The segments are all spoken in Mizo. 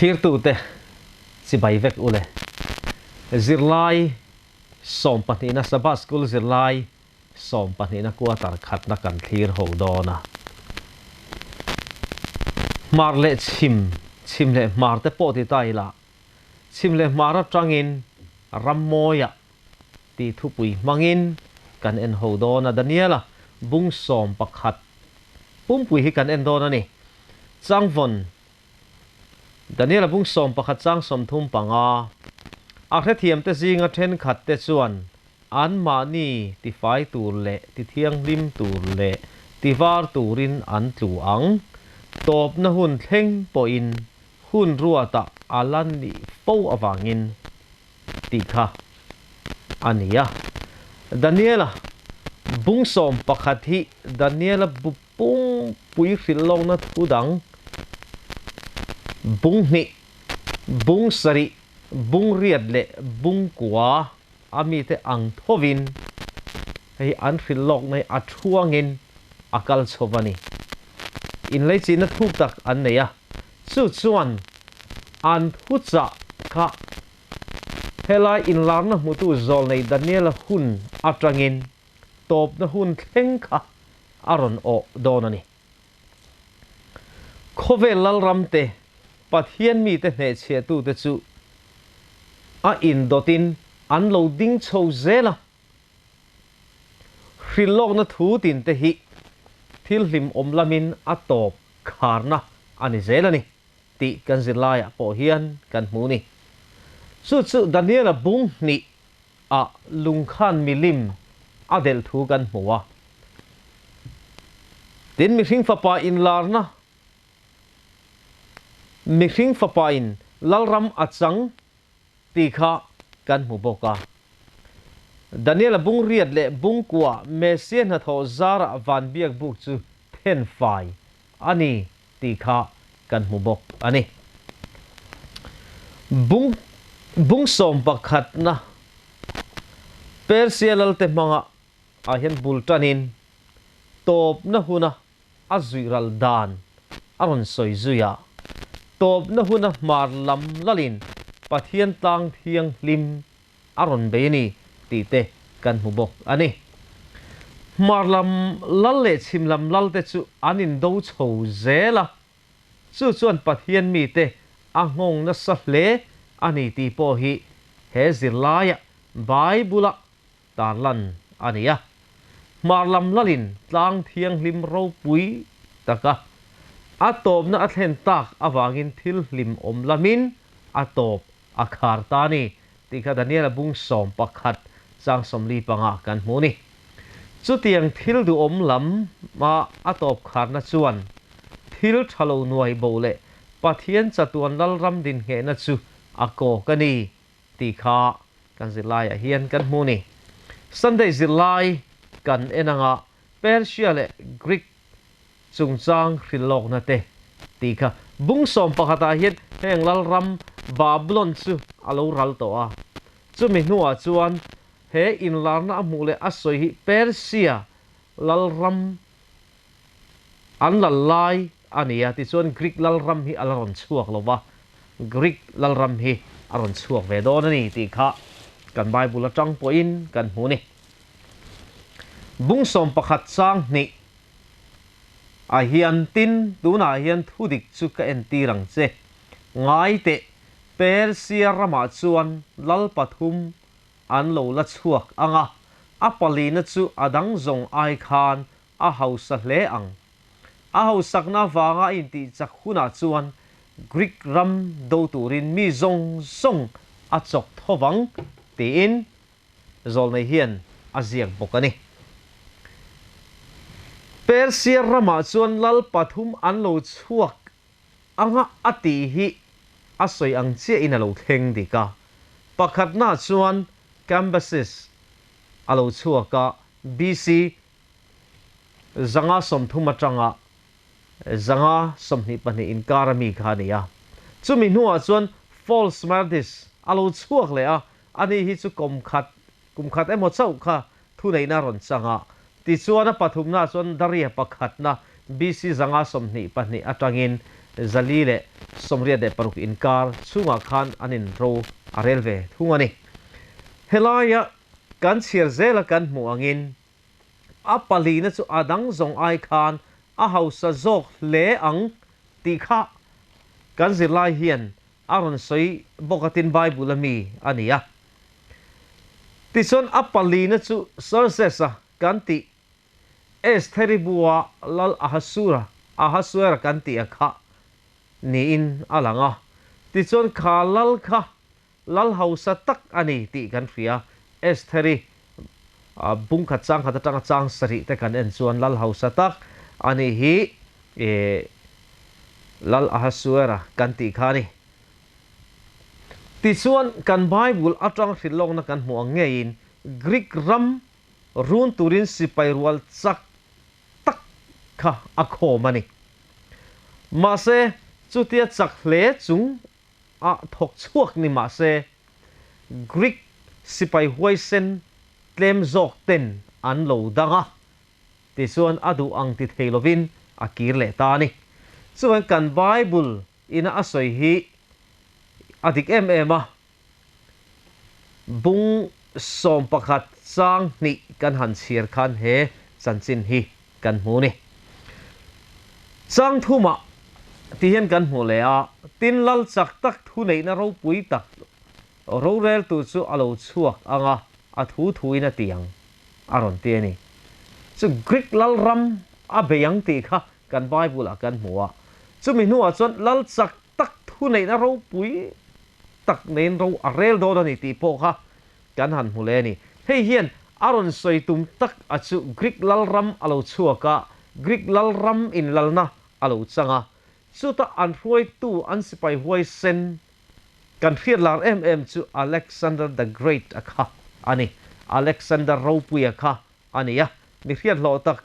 Thlirtute chibai vek u le. Zirlai sawmpahnihna Sabbath School zirlai sawmpahnihna quarter khatna kan thlir ho dawn a. Hmar leh chhim, chhim leh hmar te pawh ti ta ila, chhim leh hmar atangin rammawiah tih thupui hmangin kan en ho dawn a, Daniela bung 11 pumpui hi kan en dawn a ni. Changvawn, Daniela bung 11 chang 35, A hrethiamte zinga thenkhatte chuan anmahni tifai tur leh tithianghlim tur leh tivar turin an tlu ang, tawpna hun thleng pawhin hun ruatah a la nih fo avangin. Tih kha a ni a. Daniela bung 11 hi Daniela bu pungpui hrilh lawkna thu dang bung hnih, bung sarih, bung riat leh bung kua a mite ang thovin hei an hrilh lawkna hi a thuangin a kal chho a ni. Inleichihna thuk tak an nei a, chu chuan an thuchah kha Helai inlarna hmutu zawlnei Daniela hun atangin tawpna hun thleng kha a rawn awh dawn a ni. Khawvel lalramte Pathian mite hnehchhiahtute chu a indawtin an lo ding chho zel a. Hrilhlawkna thu tinte hi thil hlimawm lamin a tawp kharna a ni zel a ni. Tih kan zirlaiah pawh hian kan hmu ni. Chu chu Daniela bung hnih ah lungkhan milim a delh thu kan hmu a. Tin mihring fapa inlarna, mihring fapa in lalram a chang tih kha kan hmu bawk a. Daniela bung riat leh bung kuah Messia hnathawh zarah van biak buk chu then fai a ni tih kha kan hmu bawk a ni. Bung bung 11na Persia lalte hmanga ah hian bul tanin tawpna huna a zuih ral dan a rawn sawi zui a, tawpna huna hmar lam lalin Pathian tlang thianghlim a rawn bei a ni tih te kan hmu bawk a ni. Hmar lam lal leh chhim lam lal te chu an indo chho zel a, chu chuan Pathian mite a nghawng nasa hle a ni tih pawh hi he zirlaia Bible-a tarlan a ni a. Hmar lam lalin tlang thianghlim ropui taka a tawpna a thlen tak avangin thil hlimawm lamin a tawp A khar ta ni tih kha Daniela bung 11 chang 45 kan hmu ni. Chutiang thil duhawm lam a a tawp kharna chuan thil tha lo nuai bo leh Pathian chatuan Lalram dinhnghehna chu a kawk a ni tih kha kan zirlaiah hian kan hmu ni. Sunday zirlai kan en anga Persia leh Greek chungchang hrilhlawkna te tih kha bung 11 ah hian heng lalram Babylon chu a lo ral tawh a. Chumi hnuah chuan he inlarna a hmuh leh a sawi hi Persia lalram an lal lai a ni a, tichuan Greek lalram hi a la rawn chhuak lo va, Greek lalram hi a rawn chhuak ve dawn a ni tih kha kan Bible atang pawhin kan hmu a ni. Bung 11 chang hnih ah hian tin tunah hian thudik chu ka entir ang che. Ngai teh, Persia ramah chuan lal pathum an lo la chhuak ang a, a palina chu a dang zawng ai khan a hausa hle ang. A hausakna vanga a intihchak hunah chuan Greek ram do turin mi zawng zawng a chawk tho vang tiin Zawlnei hian a ziak bawk a ni. Persia ramah chuan lal pathum an lo chhuak anga a tih hi a sawi ang chiahin a lo thleng dik a. Pakhatnaah chuan Cambyses a lo chhuak a, BC 130 atanga 122 inkar a mi kha a ni a. Chumi hnuah chuan False Smerdis a lo chhuak leh a, Ani hi chu kum khat, kum khat emaw chauh kha thuneihna a rawn chang a. Tichuan a pathumnaah chuan Daria pakhatna BC 122 atangin 486 inkar chhungah khan an in ro a rel ve thung a ni. Helaia kan chhiar zela kan hmuh angin a palina chu a dang zawng ai khan a hausa zawk hle ang tih kha kan zirlai hian a rawn sawi bawk a tin Bible a mi a ni a. Tichuan a palina chu Xerxes-a kan tih Estheri bua lal Ahasura, Ahasuera kan tih a kha niin a lang a. Tichuan kha lal kha lal hausa tak a ni tih kan hria. Estheri bung khat chang khat atanga chang sarih te kan en chuan lal hausa tak a nih hi lal Ahasuera kan tih kha a ni. Tichuan kan Bible atang hrilhlawkna kan hmuh ang ngeiin Greek ram Run turin sipai rual chak tak kha a khawm a ni. Mahse, chutia chak hle chung a thawk chhuak ni mahse, Greek sipai huaisen tlem zawk ten an lo dang a, tichuan a duh ang ti thei lovin a kir leh ta a ni. Chuan kan Bible ina a sawi hi a dik em em a, Bung 11 chang hnih kan han chhiar khan he chanchin hi kan hmu ni. Chang thumah ti hian kan hmu leh a, tin lal chak tak thuneihna ropui tak roreltu chu a lo chhuak ang a, a thu thuin a ti ang a rawn ti a ni. Chu Greek lal ram a bei ang tih kha kan Bible-ah kan hmu a, chumi hnuah chuan lal chak tak thuneihna ropui tak neiin ro a rel dawn a ni tih pawh kha kan han hmu leh a ni. Hei hian a rawn sawi tum tak a chu Greek lalram a lo chhuak a, Greek lalram inlalna a lo chang a, chuta an hruaitu an sipai huaisen kan hriat lar em em chu Alexander the Great a kha a ni. Alexander Ropuia kha a ni a, mi hriat hlawh tak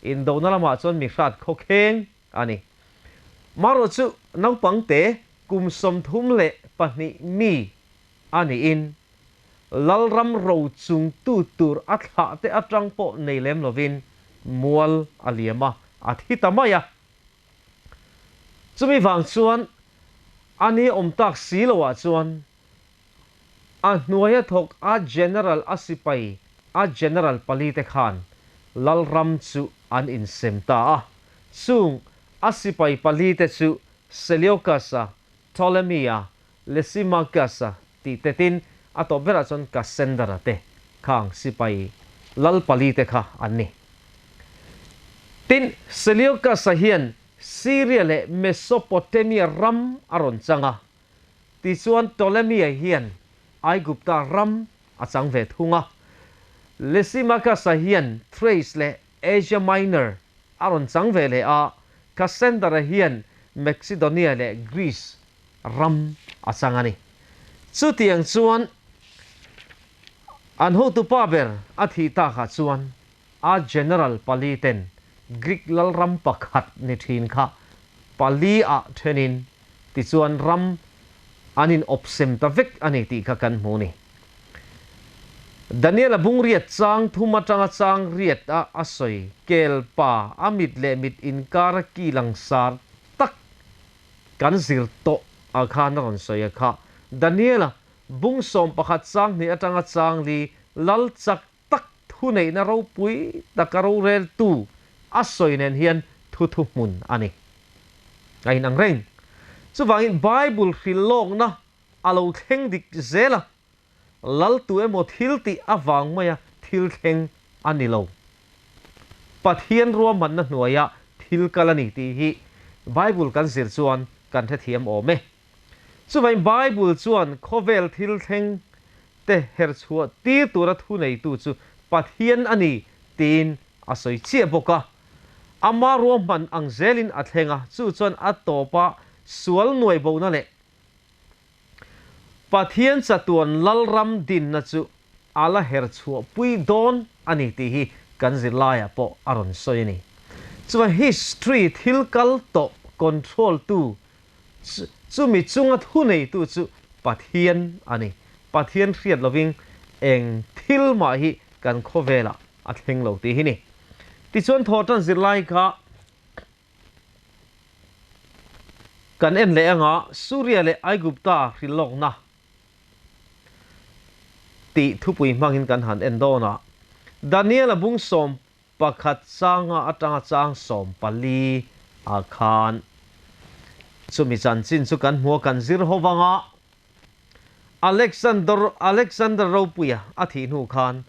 indona lamah chuan mi hrat khawkheng a ni. Marawh chu naupangte kum 32 mi a niin Lalram ro chungtu tur a thlahte atang pawh nei lem lovin mual a liam a, a thi ta mai a. Chumi vang chuan a ni awm tak si loah chuan a hnuaia thawk a General a sipai a General pali te khan Lalram chu an insem ta a. Chung a sipai pali te chu Seleucus-a, Ptolemy-a, Lysimachus-a tih te tin a tawp berah chuan Cassander-a te khang sipai lal pali te kha an ni. Tin, Seleucus-a hian Syria leh Mesopotamia ram a rawn chang a, Tichuan Ptolemy-a hian Aigupta ram a chang ve thung a. Lysimachus-a hian Thrace leh Asia Minor a rawn chang ve leh a, Cassander-a hian Macedonia leh Greece ram a chang a ni. Chutiang chuan an hotupa ber a thih takah chuan a general pali ten Greek lalram pakhat ni thin kha pali ah thenin tichuan ram an in awpsem ta vek a ni tih kha kan hmu ni. Daniel-a bung riat chang thum atanga chang riat a a sawi kel pa a mit leh mit inkar a ki langsar tak kan zir tawh ah khan a rawn sawi a kha Daniel-a bung 11 chang hnih atanga chang li lal chak tak thuneihna ropui taka roreltu a sawi nen hian thu thuhmun a ni. A inang reng. Chuvangin Bible hrilhlawkna a lo thleng dik zel a, laltu emaw thil tih avang maia thil thleng a ni lo. Pathian ruahmanna hnuaia thil kal a ni tih hi Bible kan zir chuan kan hrethiam awm e. Chuvangin Bible chuan khawvel thil thleng te herchhuah tir tura thuneitu chu Pathian a ni tiin a sawi chiah bawk a. Ama ruahman ang zelin a thleng a, chu chuan a tawpa sual nuai bona leh Pathian chatuan Lalram dinna chu a la herchhuah pui dawn a ni tih hi kan zirlaiah pawh a rawn sawi a ni. Chuan history thil kal tawh control tu Chumi chunga thuneitu chu Pathian a ni. Pathian hriat lovin eng thil mah hi kan khawvelah a thleng lo tih hi ni. Tichuan thawhtan zirlai kha Kan en leh anga Suria leh Aigupta hrilhlawkna tih thupui hmangin kan han en dawn a. Daniela bung 11 changa atanga chang 14 ah khan chumi chanchin chu kan hmu a, kan zir ho vanga Alexander Alexander Ropuia a thih hnu khan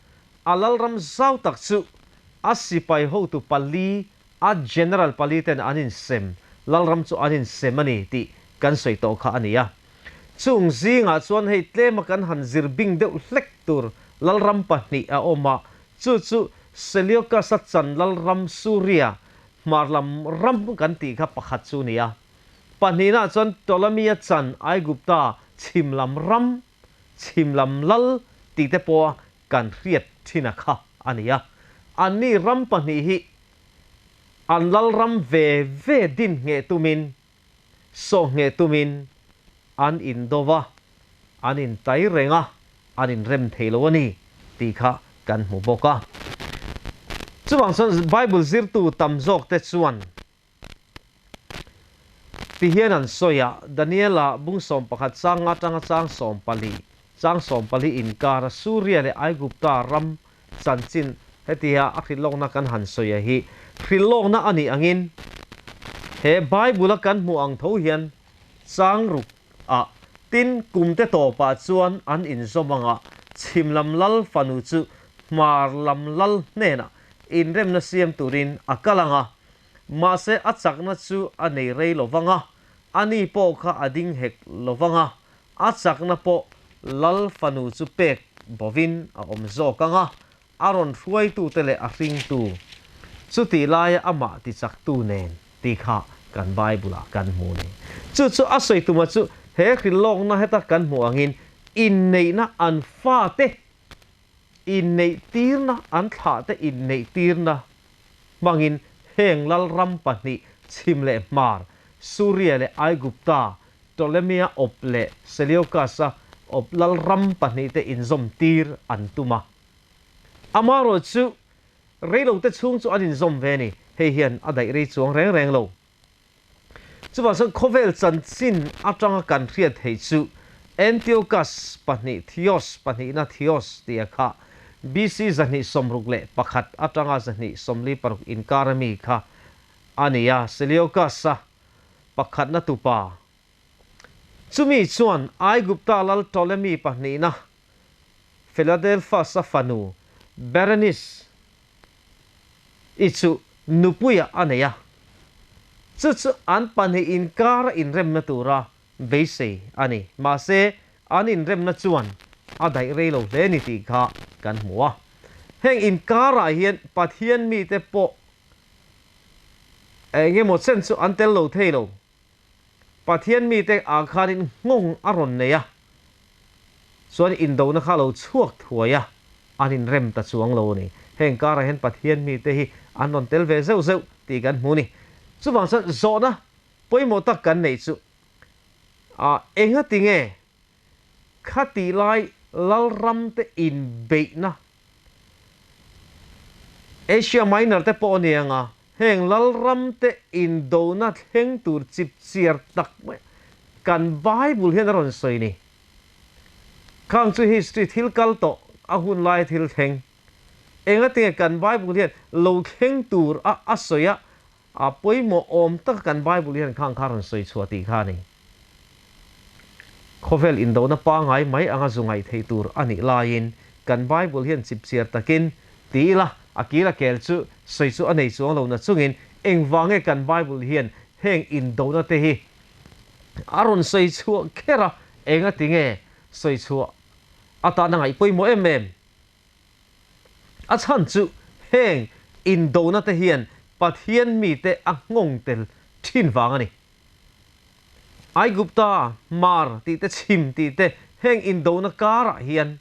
a lalram zau tak chu a sipai hotu pali a general pali ten an insem, lalram chu an insem a ni tih kan sawi tawh kha a ni a. Chung zingah chuan hei tlema kan han zir bing deuh hlek tur lalram pahnih a awm a, chu chu Seleucus-a chan lalram Suria hmar lam ram kan tih kha pakhat chu a ni a. Pahnihna chuan Ptolemy-a chan Aigupta chhim lam ram, chhim lam lal tih te pawha kan hriat thin a kha a ni a. Anni ram pahnih hi an lalram ve ve din ngheh tumin, sawh ngheh tumin an indo va, an intai reng a, an inrem thei lo a ni tih kha kan hmu bawk a. Chuvang chuan Bible zirtu tam zawk te chuan Ti hian an sawi a, Daniela bung 11 chang atanga chang 14, chang 14 inkara Suria leh Aigupta ram chanchin hetia a hrilhlawkna kan han sawi a hi hrilhlawkna a nih angin he Bible-a kan hmuh ang tho hian chang ruk ah tin kumte tawpah chuan an inzawm anga chhim lam lal fanu chu hmar lam lal hnenah inremna siam turin a kal ang a, Mahse a chakna chu a nei rei lo vang a, ani pawh kha a ding hek lo vang a, a chakna pawh Lal fanu chu pek bovin a awm zawk ang a, a rawn hruaitute leh a hringtu, chutih laia amah tichaktu nen tih kha kan Bible-ah kan hmu ni. Chu chu a sawi tuma chu he hrilhlawkna heta kan hmuh angin inneihna an fate inneihtirna an thlahte inneihtirna hmangin heng lalram pahnih chhim leh hmar, Suria leh Aigupta, Ptolemia awp leh Seleucus-a awp lalram pahnihte inzawmtir an tum a. Amaherawhchu, reilote chhung chu an inzawm ve a ni. Hei hian a daih rei chuang reng reng lo. Chuvang chuan khawvel chanchin atanga kan hriat theih chu Antiochus pahnih Theos pahnihna Theos tia kha BC 261 atanga 246 inkar ami kha a ni a, Seleucus-a pakhatna tupa. Chumi chuan Aigupta lal Ptolemy pahnihna Philadelphus-a fanu Berenice i chu nupuiah a nei a, chu chu an pahnih inkara inremna tura beisei a ni. Mahse, an inremna chuan a daih rei lo hle ni tih kha kan hmu a. Heng inkarah hian Pathian mite pawh eng emaw chen chu an tel lo thei lo. Pathian mite ah khanin nghawng a rawn nei a, chuan indona kha a lo chhuak thuai a, an inrem ta chuang lo a ni. Heng karah hian Pathian mite hi an rawn tel ve zeuh zeuh tih kan hmu a ni. Chuvang chuan zawhna pawimawh tak kan neih chu, ah engati nge Khatih lai Lalramte inbeihna Asia Minor te pawh a ni ang a, heng Lalramte indona thleng tur chipchiar tak mai kan Bible hian a rawn sawi ni. Khang chu history thil kal tawh a hun laia thil thleng. Engatinge kan Bible hian lo thleng tur a a sawi a, A pawimawh awm taka kan Bible hian khang kha rawn sawi chhuah tih kha a ni. Khawvel indona pangai mai anga zu ngaih theih tur a nih laiin kan Bible hian chipchiar takin ti ila a kil a kel chu sawi chu a nei chuang lo na chungin engvange kan Bible hian heng indona te hi a rawn sawi chhuah kher a, enga tinge sawi chhuah atana ngaih pawimawh em em? A chhan chu heng indona te hian Pathian mite a nghawng tel thin vang a ni. Aigupta, Hmar tih te chhim tih te heng indona karah hian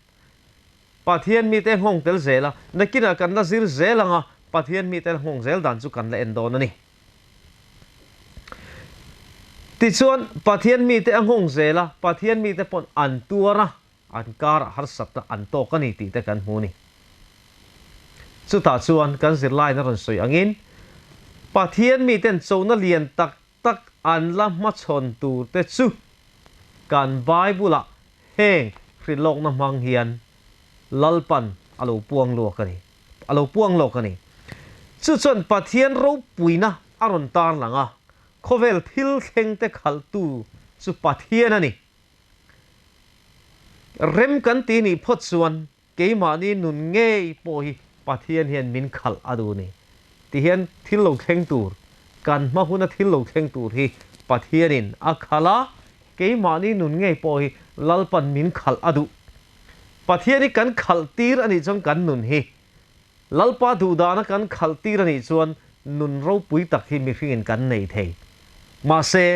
Pathian mite nghawng tel zel a, nakinah kan la zir zel anga Pathian mite la nghawng zel dan chu kan la en dawn a ni. Tichuan Pathian mite a nghawng zel a, Pathian mite pawn an tuar a, An karah harsatna an tawk a ni tih te kan hmu a ni. Chutah chuan kan zirlaiin a rawn sawi angin, Pathian miten chona lian tak tak an la hmachhawn tur te chu kan Bible-ah heng hrilhlawkna hmang hian Lalpan a lo puang luak a ni, a lo puang lawk a ni. Chu chuan Pathian ropuina a rawn tarlang a, khawvel thil thlengte khalhtu chu Pathian a ni. Rem kan ti nih phawt chuan keimahni nun ngei pawh hi Pathian hian min khalh a duh ni. Tihian thil lo thleng tur, kan hma huna thil lo thleng tur hi Pathianin a khalh a, keimahni nun ngei pawh hi Lalpan min khalh a duh. Pathian hi kan khalh tir a nih chuan kan nun hi Lalpa duhdana kan khalh tir a nih chuan nun ropui tak hi mihringin kan nei thei. Mahse,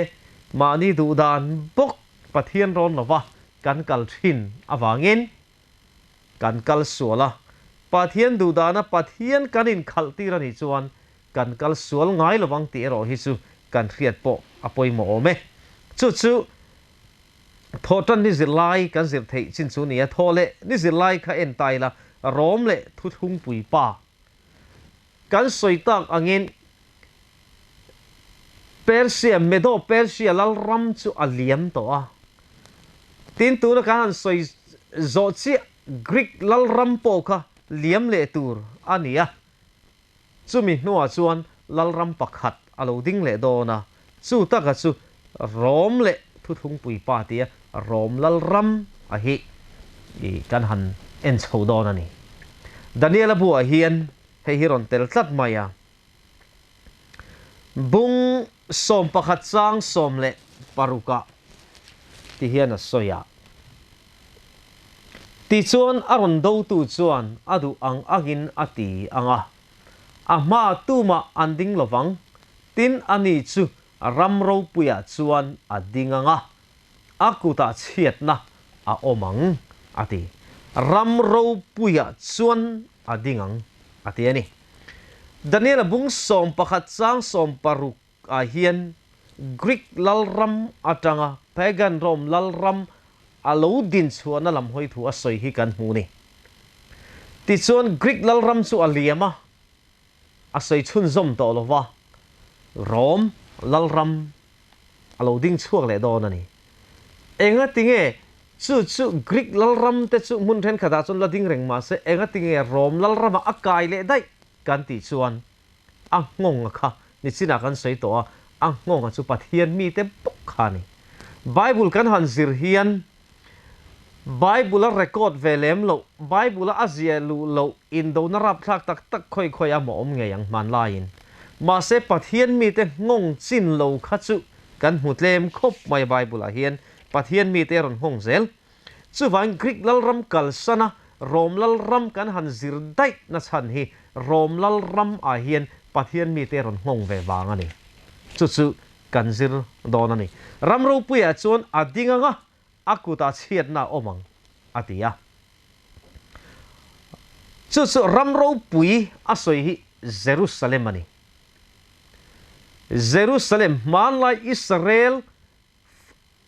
mahni duhdan bawk Pathian rawn lova kan kal thin avangin kan kal sual a. Pathian duhdana Pathian kan inkhalh tir a nih chuan kan kal sual ngai lovang tih erawh hi chu kan hriat pawh a pawimawh awm e. Chu chu Thawhtan ni zirlai kan zir theih chin chu nia, thaw leh ni zirlai kha en ta ila, rawm leh thuthlungpui pa kan sawi tak angin Persia, Medo-Persia lalram chu a liam tawh a. Tin, tuna kan han sawi zawh chiah Greek lalram pawh kha liam leh tur a ni a. Chumi hnuah chuan lalram pakhat a lo ding leh dawn a, chu taka chu Rom leh Thuthlungpui pa tia Rom lalram a hi kan han en chho dawn a ni. Daniela buah hian hei hi rawn tel tlat mai a, Bung 11 chang 16 ah ti hian a sawi a. Tichuan a rawn dotu chuan a duh ang angin a ti ang a, a hma tumah an ding lovang, tin ani chu ram ropuiah chuan a ding ang a, a kutah chhiatna a awm ang, a ti. Ram ropuiah chuan a ding ang, a ti a ni. Daniela bung 11 chang 16 ah hian Greek lalram atanga Pagan Rome lalram a lo din chhuahna lam hawi thu a sawi hi kan hmu ni. Tichuan Greek lalram chu a liam a, a sawi chhunzawm tawh lo va, Rome lalram a lo ding chhuak leh dawn a ni. Engatinge chu chu Greek lalram te chu hmun thenkhatah chuan la ding reng mah se engatinge Rome lalramah a kai leh daih kan tih chuan A nghawnga kha nichinah kan sawi tawh a, a nghawnga chu Pathian mite bawk kha a ni. Bible kan han zir hian Bible a record ve lem loh, Bible a a zia luh loh indona rapthlak tak tak khawi khawi a mawh awm ngei ang hmanlaiin. Mahse Pathian mite nghawng chin lo kha chu kan hmu tlem khawp mai Bible ah hian Pathian mite a rawn nghawng zel. Chuvangin Greek lalram kalsana Rom lalram kan han zir daih na chhan hi Rom lalram ah hian Pathian mite rawn nghawng ve vang a ni. Chu chu kan zir dawn a ni. Ram ropuiah chuan a ding anga a kutah chhiatna a awm ang a ti a. Chu chu ram ropui a sawi hi Jerusalem a ni. Jerusalem hmanlai Israel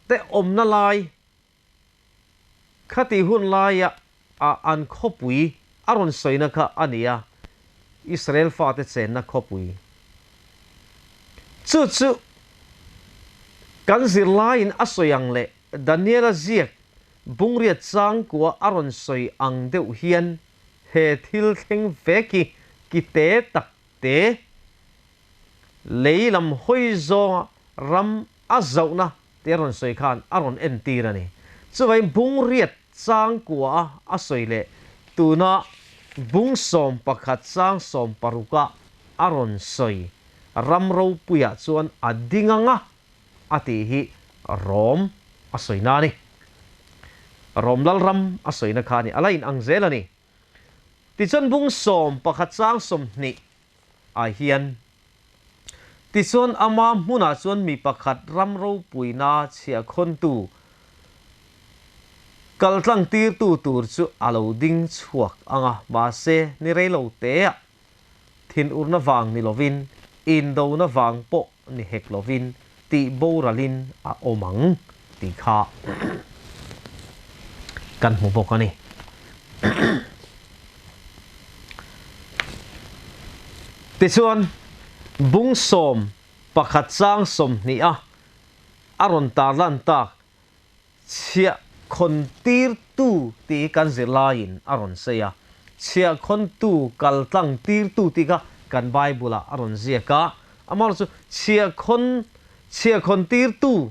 te awmna lai Khati hun laia a an khawpui a rawn sawina kha a ni a, Israel fate chenna khawpui. Chu chu kan zirlaiin a sawi ang leh Daniela ziak bungriat changkua a rawn sawi ang deuh hian he thil thleng vek hi ki te tak te lei lam hawi zawnga ram a zauhna tih a rawn sawi khan a rawn entir a ni. Chuvangin bung riat chang kua a a sawi leh tuna bung 11 chang 16 a a rawn sawi ram ropuiah chuan a ding anga a tih hi Rom a sawina a ni. Rom lalram a sawina kha a ni. A la inang zel a ni. Tichuan bung 11 chang 20 ah hian Tichuan ama hmunah chuan mi pakhat ram ropuina chhiahkhawntu kaltlang tirtu tur chu a lo ding chhuak ang a, mahse ni rei lo teah thinurna vang ni lovin, indona vang pawh ni hek lovin tih boralin a awm ang tih kha kan hmu bawk a ni. Tichuan, bung 11 chang 20 a. a rawn tarlan tak chhiah khawn tirtu tih hi kan zirlaiin a rawn sawi a, chhiah khawntu kal tlang tirtu tih kha kan Bible-ah a rawn ziak a, amaherawhchu chhiah khawn chhiah khawn tirtu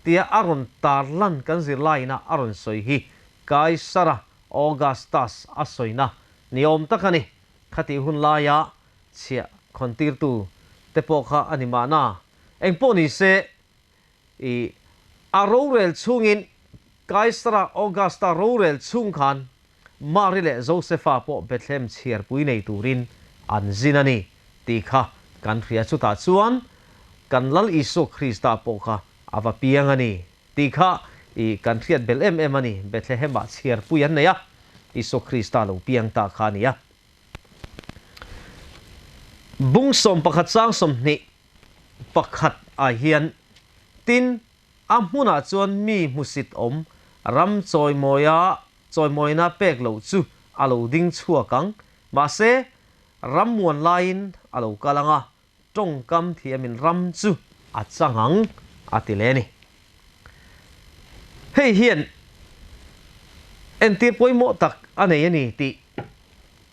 tia a rawn tarlan kan zirlaiina a rawn sawi hi Kaisara Augustus a sawina ni awm tak a ni. Khatih hun laia chhiah khawn tirtu te pawh kha a ni mahna. Engpawh ni se, i a rorel chhungin Kaisara Augusta rorel chhung khan Mari leh Josefa pawh Bethlehem chhiarpui nei turin an zin a ni tih kha kan hria. Chutah chuan kan Lal Isua Krista pawh kha a va piang a ni tih kha i kan hriat belh em em a ni. Bethlehem-ah chhiarpui an nei a, Isua Krista lo piang ta kha a ni a. Bung 11 chang 20 pakhat ah hian, Tin, a hmunah chuan mi hmusit awm ram chawimawia chawimawina pek loh chu a lo ding chhuak ang, mahse, ram muan laiin a lo kal ang a, tawngkam thiamin ram chu a chang ang, a ti leh a ni. Hei hian entir pawimawh tak a nei a ni tih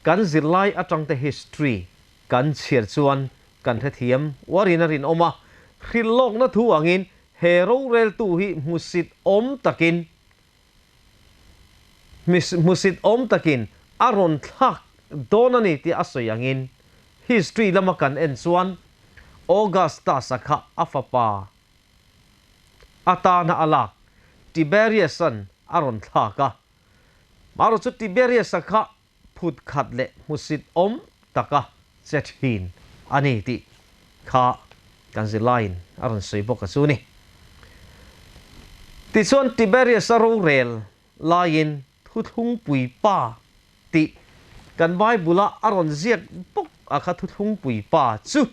kan zirlai atangte history kan chhiar chuan kan hrethiam uarin a rinawm a, hrilhlawkna thu angin he roreltu hi hmusit awm takin hmusit awm takin a rawn thlak dawn a ni tih a sawi angin history lama kan en chuan Augustus-a kha a fapa atana a lak Tiberius-a'n a rawn thlak a, marawh chu Tiberius-a kha phut khat leh hmusit awm taka che thin a ni tih kha kan zirlaiin a rawn sawi bawk a chu ni. Tichuan Tiberius-a rorel laiin Thuthlungpui Pa tih kan Bible-a a rawn ziak bawk a kha Thuthlungpui Pa chu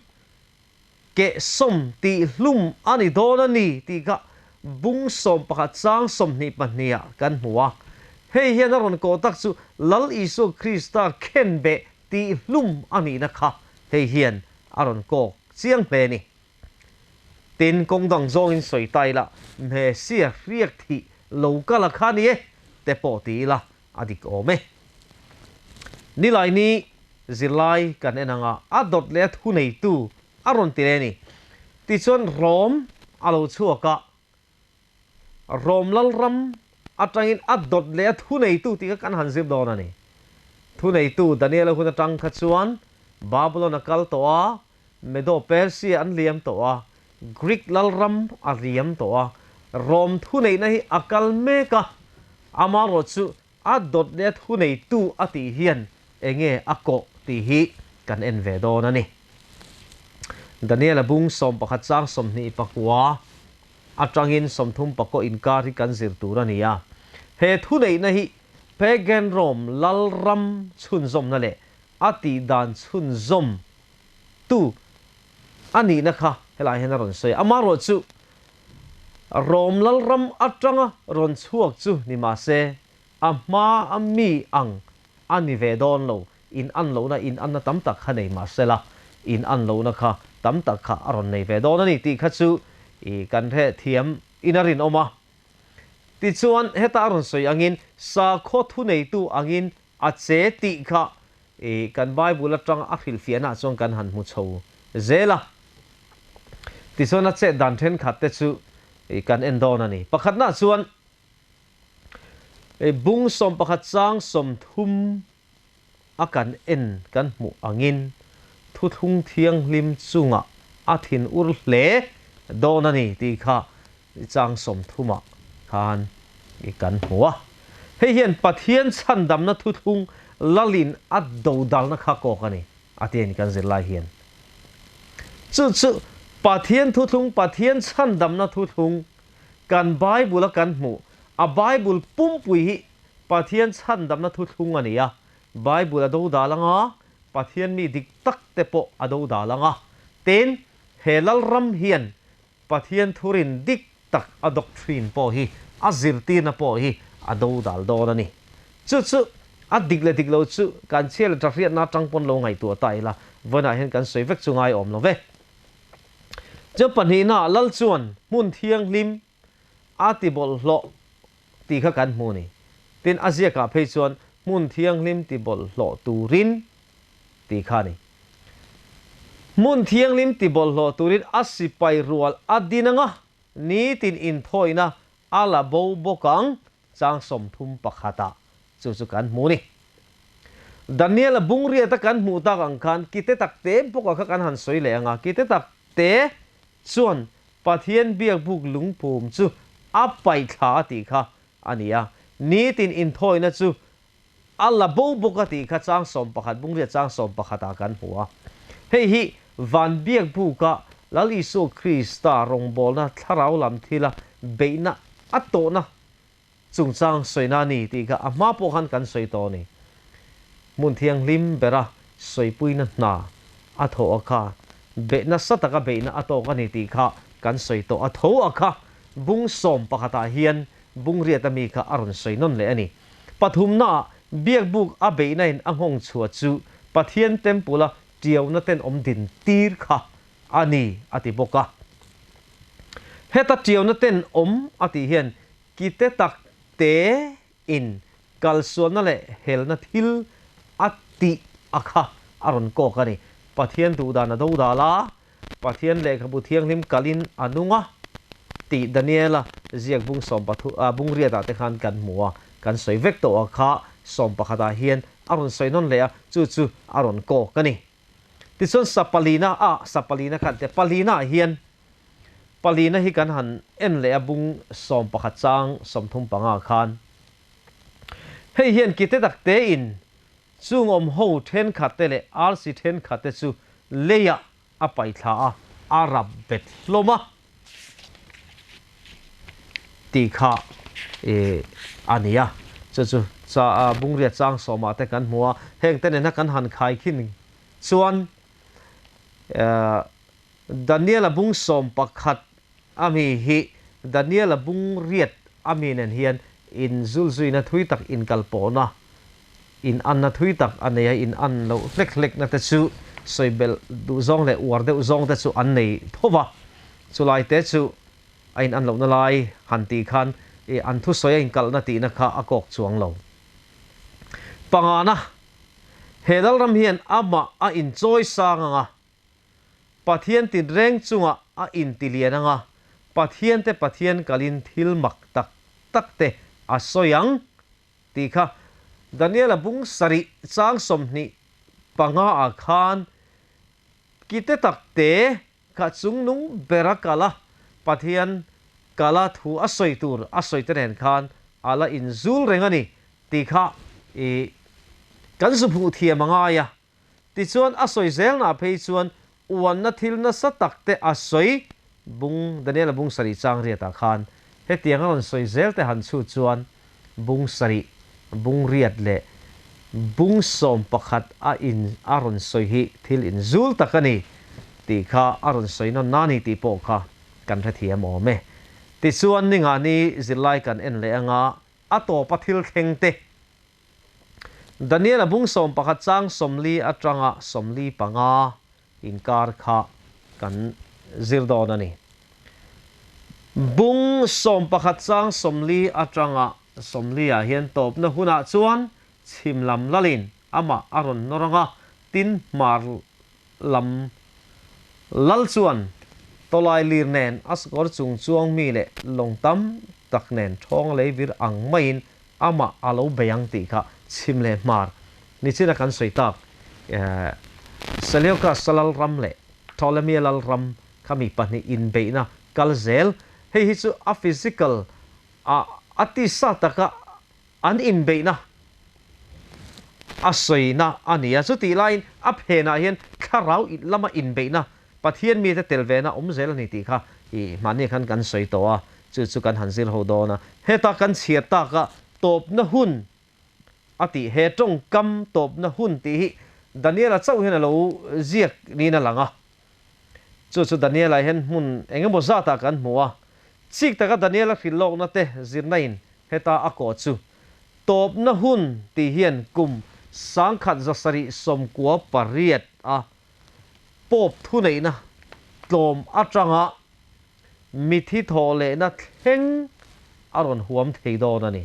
Kehsawm tih hlum a ni dawn a ni tih kha bung 11 chang 22 ah kan hmu a. Hei hian a rawn kawh tak chu Lal Isua Krista khenbeh tih hlum a nihna kha hei hian a rawn kawk chiang hle a ni. Tin, kawng dang zawngin sawi ta ila, Messiah hriak thih lo kal a kha ni e, te pawh ti ila a dik awm e. Nilaini zirlai kan en anga a dawt leh a thuneitu a rawn ti leh a ni. Tichuan Rom a lo chhuak a, Rom lalram atangin a dawt leh a thuneitu tih kha kan han zir dawn a ni. Thuneitu Daniela hun atang kha chuan Babylon a kal tawh a, Medo-Persia an liam tawh a, Greek lalram a liam tawh a, Rom thuneihna hi a kal mek a, amaherawh chu a dawt leh a thuneitu a tih hian enge a kawh tih hi kan en ve dawn a ni. Daniel-a bung 11 chang 29 atangin 30 pakaw inkar hi kan zir tur a ni a. He thuneihna hi Pagan Rome lalram chhunzawmna leh a tih dan chhunzawm tu a nihna kha helaiah hian a rawn sawi a. Amaherawh chu Rom lalram atanga rawn chhuak chu ni mah se, a hma a mi ang a ni ve dawn lo, in an lohna in anna tam tak kha nei mah se la, in an lohna kha tam tak kha a rawn nei ve dawn a ni tih kha chu i kan hre thiam in a rinawm a. Tichuan heta a rawn sawi angin sakhaw thuneitu angin a che tih kha i kan Bible atanga a hrilhfiahnaah chuan kan han hmu chho zel a. Tichuan a chet dan thenkhat te chu i kan en dawn a ni. Pakhatnaah chuan i bung 11 chang 30 a kan en kan hmuh angin thuthlung thianghlim chungah a thin ur hle dawn a ni tih kha Chang 30 ah khan i kan hmu a. Hei hian Pathian chhandamna thuthlung lalin a dodalna kha kawk a ni, a ti a ni kan zirlai hian. Chu chu Pathian thuthlung, Pathian chhandamna thuthlung kan Bible a kan hmuh, a Bible pumpui hi Pathian chhandamna thuthlung a ni a, Bible a dodal anga, Pathian mi dik tak te pawh a dodal anga. Tin, he lalram hian Pathian thurin dik tak a doctrine pawh hi, a zirtirna pawh hi a dodal dawn a ni. Chu chu a dik leh dik lo chu kan chhia leh ṭahriatna aṭang pawn lo ngaihtuah ta ila, vawiinah hian kan sawi vek chu ngai awm lo ve. Chuan pahnihnaah Lal chuan hmun thianghlim a ti bawlhhlawh tih kha kan hmu a ni. Tin, a ziakah phei chuan hmun thianghlim ti bawlhhlawh turin tih kha a ni. Hmun thianghlim ti bawlhhlawh turin a sipai rual a din anga nitin inthawina a la bo bawk ang, chang 31 ah chu chu kan hmu a ni. Daniel-a bungriata kan hmuh tak ang khan kite takte bawkah kha kan han sawi leh ang a, kite takte chuan Pathian biakbuk lungphum chu a paih thla a tih kha a ni a, nitin inthawina chu a la bo bawk a tih kha chang 11, bungriat chang 11 ah kan hmu a. Hei hi van biakbuka Lal Isua Krista rawngbawlna thlarau lam thila beihna a tawhna chungchang sawina a ni tih kha a hma pawh khan kan sawi tawh a ni. Hmun thianghlim bera sawipuina hna a thawh a kha beh nasa taka beihna a tawk a ni tih kha kan sawi tawh a tho a kha bung sawm pakhatah hian bung riat ami kha a rawn sawi nawn leh a ni. Pathumnaah biakbuk a beihna in a nghawng chhuah chu Pathian temple a tiauna tenawm din tir kha a ni a ti bawk a. Heta tiauna tenawm a tih hian kite tak te in kalsualna leh helna thil a tih a kha a rawn kawk a ni. Pathian duhdan a do dal a, Pathian lehkhabu thianghlim kalin a nung a tih Daniela ziak bung sawmpathu ah bung riatah te khan kan hmu a, kan sawi vek tawh a kha sawmpakhatah hian a rawn sawi nawn leh a, chu chu a rawn kawk a ni. Tichuan sa palina ah sa palina khan te palina ah hian palina hi kan han en leh a bung 11 chang 35 khan hei hian kite tak te in chung awm ho thenkhat te leh arsi thenkhat te chu leiah a paih thla a, a rap bet hlawm a tih kha a ni a. Chu chu cha bungriat chang sawmah te kan hmu a, heng te nena kan han khai khin chuan Daniela bung 11 ami hi Daniela bung riat ami nen hian inzulzuina thui tak inkalpawhna In anna thui tak a nei a, in an loh hlek hlekna te chu sawi belh duh zawng leh uar deuh zawng te chu an nei tho va. Chulai te chu a in an lohna lai han tih khan i an thusawi a inkalhna tihna kha a kawk chuang lo. Pangana, he Lalram hian amah a inchawi sang ang a, Pathian tinreng chungah a intilian ang a, Pathiante Pathian kalin thil mak tak tak te a sawi ang. Tih kha Daniela bung sarih chang 25 ah khan kite tak te kha chungnung bera kal a, Pathian kala thu a sawi tur a sawi te nen khan a la inzul reng a ni tih kha i kan zu hmuh thiam a ngai a. Tichuan a sawi zelna phei chuan uanna thil nasa tak te a sawi bung Daniela bung sarih chang riatah khan hetiang a rawn sawi zel te han chhut chuan bung sarih bung riat leh bung 11 a in a rawn sawi hi thil inzul tak a ni tih kha a rawn sawi nawn na ni tih pawh kha kan hrethiam awm e. Tichuan ningani zirlai kan en leh anga a tawpa thil thleng te Daniel-a bung 11 chang 40 atanga 45 inkar kha kan zir dawn a ni. Bung 11 chang 40 atanga 40 ah hian tawpna hunah chuan chhim lam lalin amah a rawn nawr ang a, tin hmar lam lal chuan tawlai lir nen a sakawr chung chuang mi leh lawng tam tak nen thawng lei vir ang maiin amah a lo bei ang tih kha chhim leh hmar nichina kan sawi tak Seleucus lal ram leh Ptolemy lal ram kha mi pahnih inbeihna kal zel hei hi chu a physical a a tisa taka an inbeihna a sawina a ni a, chutih laiin a phenah hian thlarau lama inbeihna Pathian mite tel vena awm zel a ni tih kha i mahni khan kan sawi tawh a, chu chu kan han zir ho dawn a. Heta kan chhiar taka tawpna hun a tih, he tawngkam tawpna hun tih hi Daniela chauh hian a lo ziak niin a lang a. Chu chu Daniela hian hmun eng emaw zatah kan hmu a, chik taka Daniela hrilh lawkna te zirna in heta a kawh chu tawpna hun tih hian kum 1798 a Pope thuneihna tlawm atanga mithi thawh lehna thleng a rawn huam thei dawn a ni.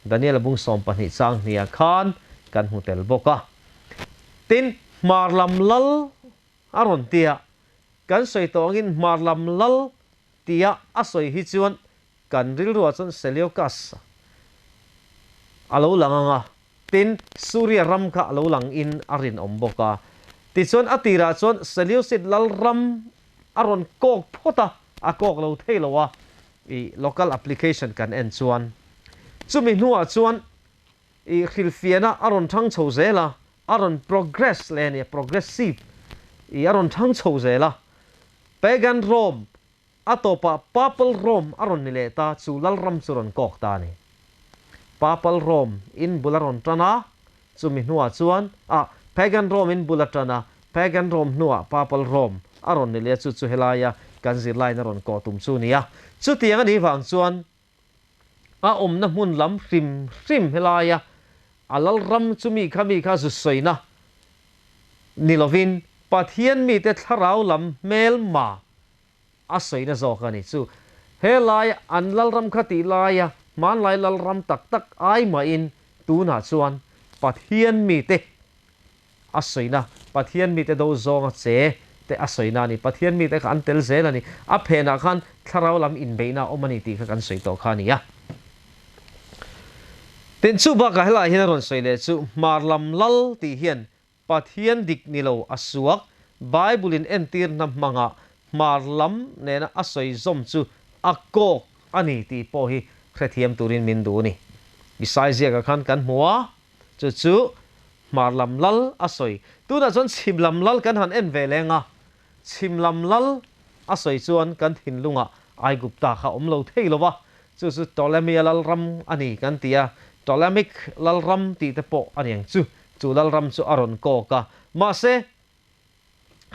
Daniela bung 12 chang hniah khan kan hmu tel bawk a. Tin, hmar lam lal a rawn ti a, kan sawi tawh angin hmar lam lal tia a sawi hi chuan kan rilruah chuan Seleucus a lo lang ang a, tin, Suria ram kha a lo lang in a rinawm bawk a. Tichuan a tirah chuan Seleucid lal ram a rawn kawk phawt a, a kawk lo thei lo a, i local application kan en chuan chumi hnuah chuan i hrilhfiahna a rawn thang chho zel a, a rawn progress leh a ni, progressive, i a rawn thang chho zel a, Pagan Rome A tawpah Papal Rome a rawn ni leh ta, chu Lalram chu rawn kawk ta a ni. Papal Rome in bul a rawn tan a, chumi hnuah chuan ah Pagan Rome in bul a tan a, Pagan Rome hnuah Papal Rome a rawn ni leh a, chu chu helaia kan zirlaiin a rawn kawh tum chu a ni a. Chutiang a nih vang chuan a awmna hmun lam hrim hrim helaia a Lalram chu mi kha mi kha zu sawina ni lovin Pathian mite thlarau lam hmelma a sawina zawk a ni chu. He lai an Lalram kha tih laia hmanlai Lalram tak tak ai mahin tunah chuan Pathian mite a sawina, Pathian mite do zawnga che te a sawina a ni. Pathian mite kha an tel zel a ni. A phenah khan thlarau lam inbeihna a awm a ni tih kha kan sawi tawh kha a ni a. Tin, chu bakah helaiah hian a rawn sawi leh chu hmar lam lal tih hian Pathian dik ni lo a suak, Bible in entirna hmanga hmar lam nena a sawi zawm chu a kawk a ni tih pawh hi hrethiam turin min duh a ni. Isai ziakah khan kan hmu a, chu chu hmar lam lal a sawi. Tunah chuan chhim lam lal kan han en ve leng a, chhim lam lal a sawi chuan kan thinlungah Aigupta kha awm lo thei lo va, chu chu Ptolemy-a lalram a ni kan ti a, Ptolemic lalram tih te pawh a ni ang chu. Chu lalram chu a rawn kawk a, mahse,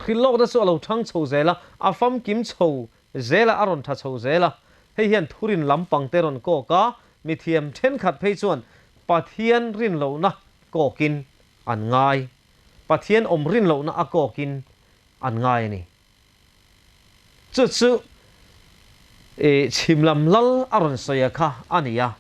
hrilhlawkna chu a lo thang chho zel a, a famkim chho zel a, a rawn tha chho zel a. Hei hian thurin lampang te rawn kawk a, mithiam thenkhat phei chuan Pathian rinlohna kawkin an ngai, Pathian awm rinlohna a kawkin an ngai a ni. Chu chu i chhim lam lal a rawn sawi a kha a ni a.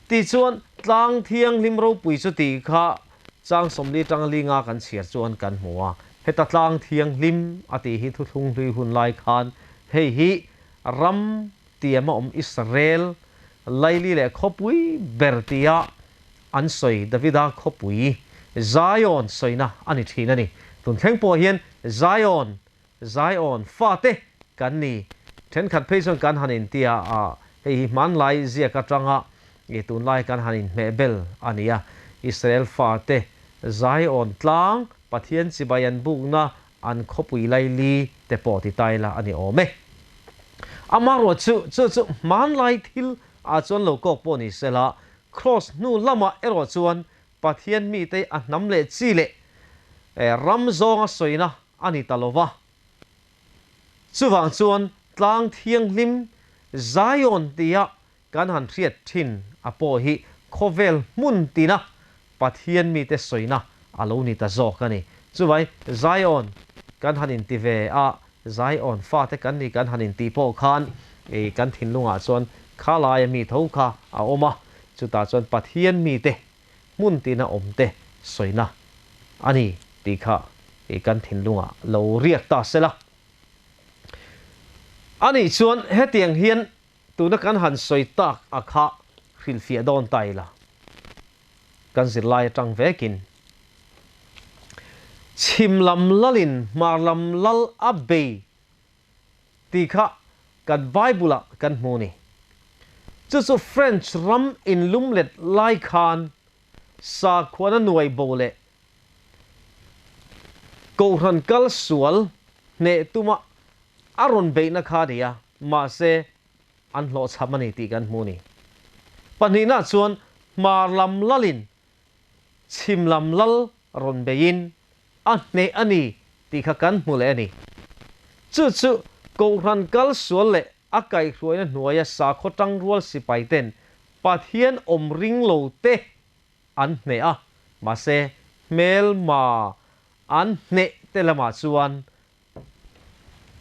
Tichuan, tlang thianghlim ropui chu tih kha chang 40 tang linga kan chhiar chuan kan hmu a. Heta tlang thianghlim a tih hi thuthlung hlui hun lai khan hei hi ram tiam a awm Israel laili leh khawpui ber tia an sawi Davida khawpui Zion sawina a ni thin a ni. Tun thleng pawh hian Zion Zion fate kan ni. Thenkhat phei chuan kan han intia a, hei hi hmanlai ziak atanga i tunlai kan han inhmehbel a ni a. Israel fate Zion tlang Pathian chibai an bukna an khawpui laili te pawh ti ta ila a ni awm e. Amaherawh chu, chu chu hmanlai thil ah chuan lo kawk pawh ni sela, Kraws hnu lamah erawh chuan Pathian mite a hnam leh chi leh ram zawnga sawina a ni ta lo va. Chuvang chuan tlang thianghlim Zion tia kan han hriat thin a pawh hi khawvel hmun tina Pathian mite sawina a lo ni ta zawk a ni. Chuvai Zion kan han inti ve a, Zion fate kan ni kan han intih pawh khan kan thinlungah chuan khalaia mi tho kha a awm a, chutah chuan Pathian mite hmun tina awmte sawina a ni tih kha kan thinlungah lo riak ta se la. A nih chuan hetiang hian tuna kan han sawi tak a kha hrilhfiah dawn ta ila, kan zirlai atang vekin chhim lam lalin hmar lam lal a bei tih kha kan Bible ah kan hmu ni. Chu chu French ram inlumlet lai khan sakhuana nuai bo leh Kohhran kal sual hneh tuma a rawn beihna kha a ni a, mahse an hlawhchham a ni tih kan hmu a ni. Pahnihna chuan hmar lam lalin chhim lam lal rawn beiin a hneh a ni tih kha kan hmu leh a ni. Chu chu Kohhran kal sual leh a kaihhruaina hnuaia sakhaw tangrual sipaiten Pathian awm ring lo te an hneh a, mahse hmelma an hneh te lamah chuan.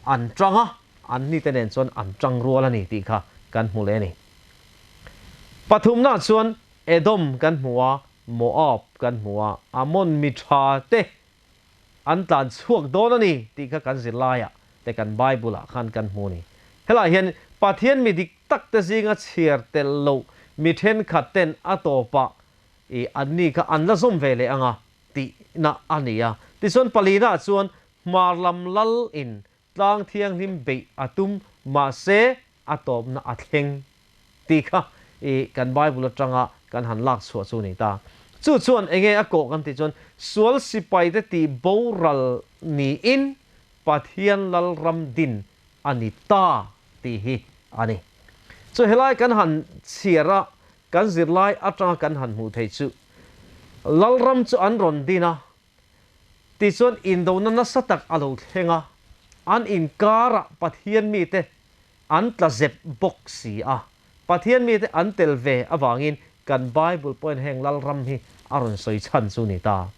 an tang a, anni te nen chuan an tang rual a ni tih kha kan hmu leh a ni. Pathumnaah chuan Edom kan hmu a, Moab kan hmu a, Ammon mi tha te an tlan chhuak dawn a ni tih kha kan zirlaiah te kan Bible ah khan kan hmu a ni. Helaiah hian Pathian mi dik tak te zinga chhiar tel loh mi thenkhat ten a tawpah i anni kha an la zawm ve leh anga tihna a ni a. Tichuan palina ah chuan hmar lam lal in tlang thianghlim beih a tum mahse a tawpna a thleng tih kha i kan Bible atanga kan han lak chhuah chu a ni ta. Chu chuan enge a kawh kan tih chuan sual sipaite tih boral niin Pathian Lalram din a ni ta tih hi a ni. Chu helai kan han chhiar a, kan zirlai atanga kan han hmuh theih chu Lalram chu an rawn din a, Tichuan indona nasa tak a lo thleng a, an inkarah Pathian mite an tla zep bawk si a. Pathian mite an tel ve avangin kan Bible pawhin heng Lalram hi a rawn sawi chhan chu ni ta.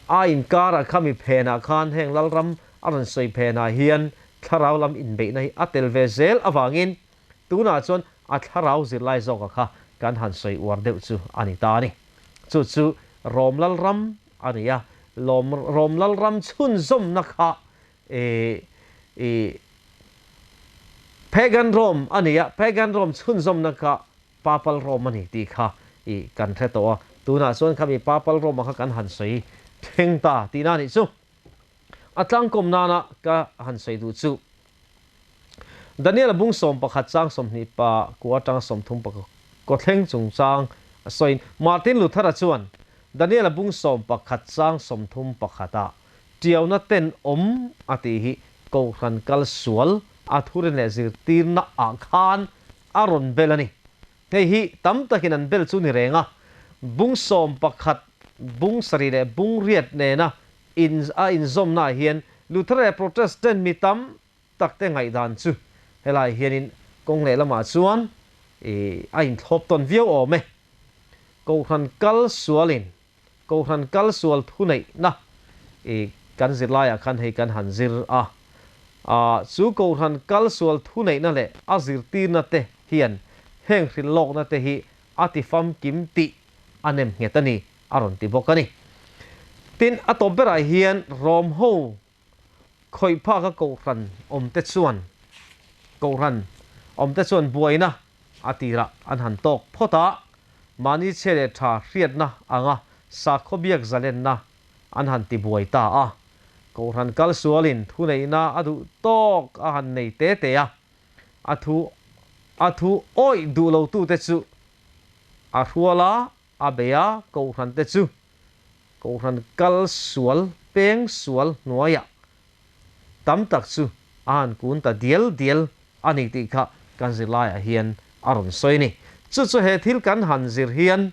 A inkarah khami phenah khan heng Lalram a rawn sawi phenah hian thlarau lam inbeihna hi a tel ve zel avangin tunah chuan a thlarau zirlai zawka kha kan han sawi uar deuh chu a ni ta a ni. Chu chu Rom Lalram a ni a, lawm Rom Lalram chhunzawmna kha i i Pagan Rome a ni a, Pagan Rome chhunzawmna kha Papal Rome a ni tih kha i kan hre tawh a, tunah chuan khami Papal Rome-a kha kan han sawi thleng ta tihna a nih chu. A tlangkawm nana ka han sawi duh chu Daniel-a bung 11 chang 20 pa kua atanga 30 pa kawthleng chungchang a sawiin Martin Luther-a chuan Daniel-a bung 11 chang 31 ah tiauna ten awm a tih hi Kohhran kal sual a thurin leh zirtirna ah khan a rawn bel a ni. Hei hi tam takin an bel chu ni reng a, bung 11, bung 7 leh bung 8 nena in a inzawmnaah hian Luther leh Protestant mi tam tak te ngaihdan chu helaiah hianin kawng lehlamah chuan i a inthlawp tawn viau awm e. Kohhran kal sualin Kohhran kal sual thuneihna i kan zirlaiah khan hei kan han zir a, a chu Kohhran kal sual thuneihna leh a zirtirna te hian heng hrilhlawkna te hi a ti famkim tih a nem nghet a ni a rawn ti bawk a ni. Tin, a tawp berah hian Rom ho khawih phaka Kohhran awmte chuan Kohhran awmte chuan buaina a tirah an han tawk phawt a, mahni chhe leh tha hriatna anga sakhaw biak zalenna an han ti buai ta a. Kohhran kal sualin thuneihna a duh tawk a han nei te te a, a thu a thu awih duh lotute chu a hrual a, a bei a, Kohhrante chu Kohhran kal sual peng sual hnuaiah tam tak chu a han kun ta dial dial a ni tih kha kan zirlaiah hian a rawn sawi a ni. Chu chu he thil kan han zir hian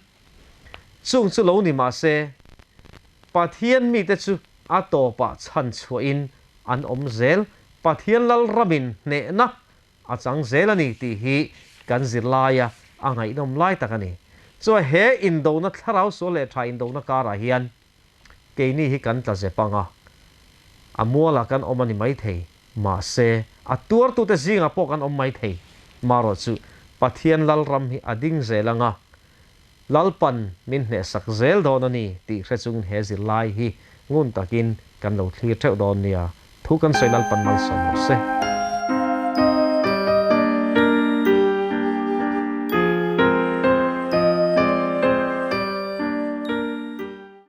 chung chu lo ni mah se, Pathian mite chu a tawpah chhan chhuahin an awm zel, Pathian Lalramin hnehna A chang zel a ni tih hi kan zirlaia a ngaihnawm lai tak a ni. Chuan he indona thlarau sual leh tha indona karah hian keini hi kan tla zep ang a, a mualah kan awm a ni maithei, mahse a tuartute zingah pawh kan awm maithei. Marawh chu Pathian Lalram hi a ding zel ang a, Lalpan min hnehsak zel dawn a ni tih hre chungin he zirlai hi ngun takin kan lo thlir theuh dawn nia. Thu kan sawi Lalpan malsawm rawh se.